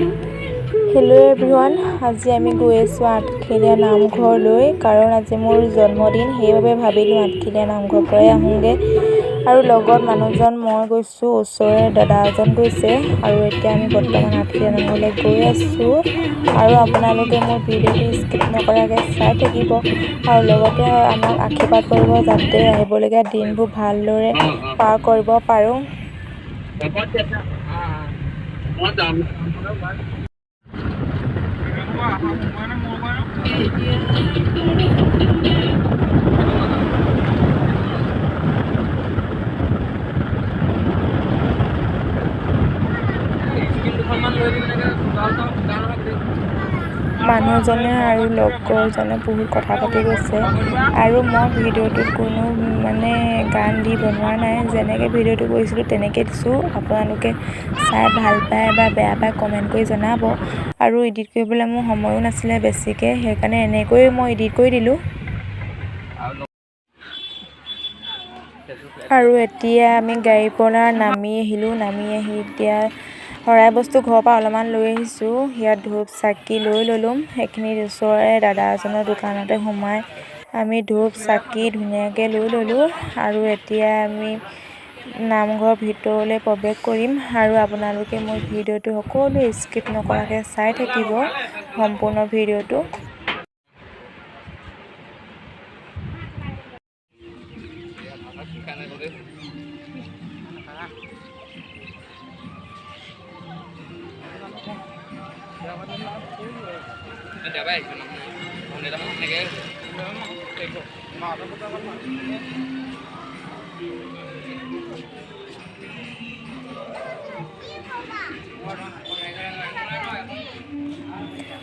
Hello' everyone, আজি আমি গৈ আছোঁ আঠখেলীয়া নামঘৰলৈ। কাৰণ আজি মোৰ জন্মদিন, সেইবাবে ভাবিলোঁ আঠখেলীয়া নামঘৰৰ পৰাই আহোঁগৈ। আৰু লগত মানুহজন মই গৈছোঁ, ওচৰৰে দাদা এজন গৈছে। আৰু এতিয়া আমি বৰ্তমান আঠখেলীয়া নামঘৰলৈ গৈ আছোঁ। আৰু আপোনালোকে মোৰ ভিডিঅ'টো স্কিপ নকৰাকৈ চাই থাকিব আৰু লগতে আমাক আশীৰ্বাদ কৰিব, যাতে আহিবলগীয়া দিনবোৰ ভালদৰে পাৰ কৰিব পাৰোঁ। মই যাম। মানুহজনে আৰু লগৰজনে বহুত কথা পাতি গৈছে আৰু মই ভিডিঅ'টোত কোনো মানে গান দি বনোৱা নাই। যেনেকৈ ভিডিঅ'টো কৰিছিলোঁ, তেনেকৈ দিছোঁ। আপোনালোকে চাই ভাল পায় বা বেয়া পায়, কমেণ্ট কৰি জনাব। আৰু এডিট কৰিবলৈ মোৰ সময়ো নাছিলে বেছিকৈ, সেইকাৰণে এনেকৈয়ে মই এডিট কৰি দিলোঁ। আৰু এতিয়া আমি গাড়ীৰ পৰা নামি আহিলোঁ। নামি আহি এতিয়া শৰাই বস্তু ঘৰৰ পৰা অলপমান লৈ আহিছোঁ। ইয়াত ধূপ চাকি লৈ ল'লোঁ। সেইখিনিত ওচৰৰে দাদা এজনৰ দোকানতে সোমাই আমি ধূপ চাকি ধুনীয়াকৈ লৈ ল'লোঁ। আৰু এতিয়া আমি নামঘৰৰ ভিতৰলৈ প্ৰৱেশ কৰিম। আৰু আপোনালোকে মোৰ ভিডিঅ'টো সকলোৱে স্কিপ নকৰাকৈ চাই থাকিব সম্পূৰ্ণ ভিডিঅ'টো।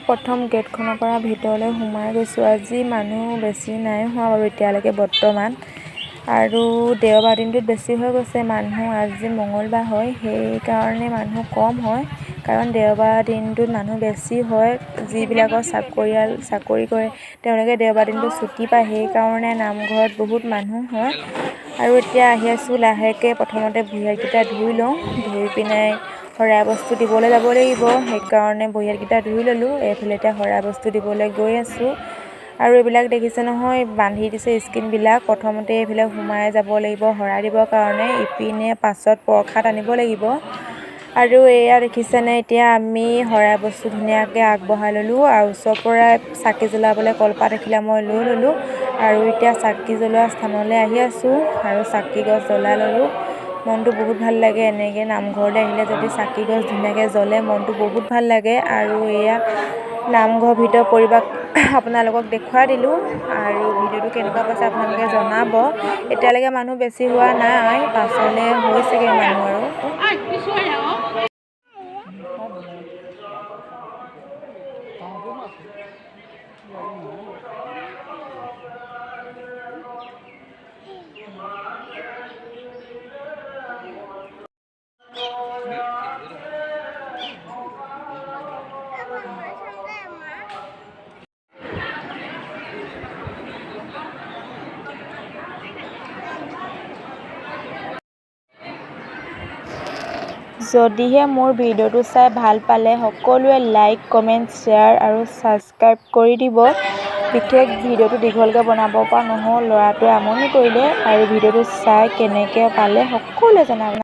প্ৰথম গেটখনৰ পৰা ভিতৰলৈ সোমাই গৈছোঁ। আজি মানুহ বেছি নাই হোৱা বাৰু এতিয়ালৈকে বৰ্তমান। আৰু দেওবাৰ দিনটোত বেছি হৈ গৈছে মানুহ। আজি মঙলবাৰ হয়, সেইকাৰণে মানুহ কম হয়। কাৰণ দেওবাৰ দিনটোত মানুহ বেছি হয়। যিবিলাকৰ চাকৰিয়াল, চাকৰি কৰে, তেওঁলোকে দেওবাৰ দিনটো ছুটি পায়, সেইকাৰণে নামঘৰত বহুত মানুহ হয়। আৰু এতিয়া আহি আছোঁ লাহেকৈ। প্ৰথমতে ভৰি হাতকেইটা ধুই লওঁ, ধুই পিনে শৰাই বস্তু দিবলৈ যাব লাগিব। সেইকাৰণে ভৰি হাতকেইটা ধুই ল'লোঁ। এইফালে এতিয়া শৰাই বস্তু দিবলৈ গৈ আছোঁ। আৰু এইবিলাক দেখিছে নহয়, বান্ধি দিছে স্ক্ৰীণবিলাক। প্ৰথমতে এইফালে সোমাই যাব লাগিব শৰাই দিবৰ কাৰণে, ইপিনে পাছত প্ৰসাদ আনিব লাগিব। আৰু এয়া দেখিছেনে, এতিয়া আমি শৰাই বস্তু ধুনীয়াকৈ আগবঢ়াই ল'লোঁ। আৰু ওচৰৰ পৰাই চাকি জ্বলাবলৈ কলপাত এখিলা মই লৈ ল'লোঁ। আৰু এতিয়া চাকি জ্বলোৱা স্থানলৈ আহি আছোঁ আৰু চাকি গছ জ্বলাই ল'লোঁ। মনটো বহুত ভাল লাগে এনেকৈ নামঘৰলৈ আহিলে। যদি চাকি গছ ধুনীয়াকৈ জ্বলে, মনটো বহুত ভাল লাগে। আৰু এয়া নামঘৰ ভিতৰ পৰিৱেশ আপোনালোকক দেখুৱাই দিলোঁ। আৰু ভিডিঅ'টো কেনেকুৱা পাইছে আপোনালোকে জনাব। এতিয়ালৈকে মানুহ বেছি হোৱা নাই, পাছলৈ হৈছেগৈ মানুহ। আৰু যদিহে মোৰ ভিডিঅ'টো চাই ভাল পালে, সকলোৱে লাইক, কমেণ্ট, শ্বেয়াৰ আৰু ছাবস্ক্ৰাইব কৰি দিব। বিশেষ ভিডিঅ'টো দীঘলকৈ বনাব পৰা নহ'ল, ল'ৰাটোৱে আমনি কৰিলে। আৰু ভিডিঅ'টো চাই কেনেকৈ পালে সকলোৱে জনাব।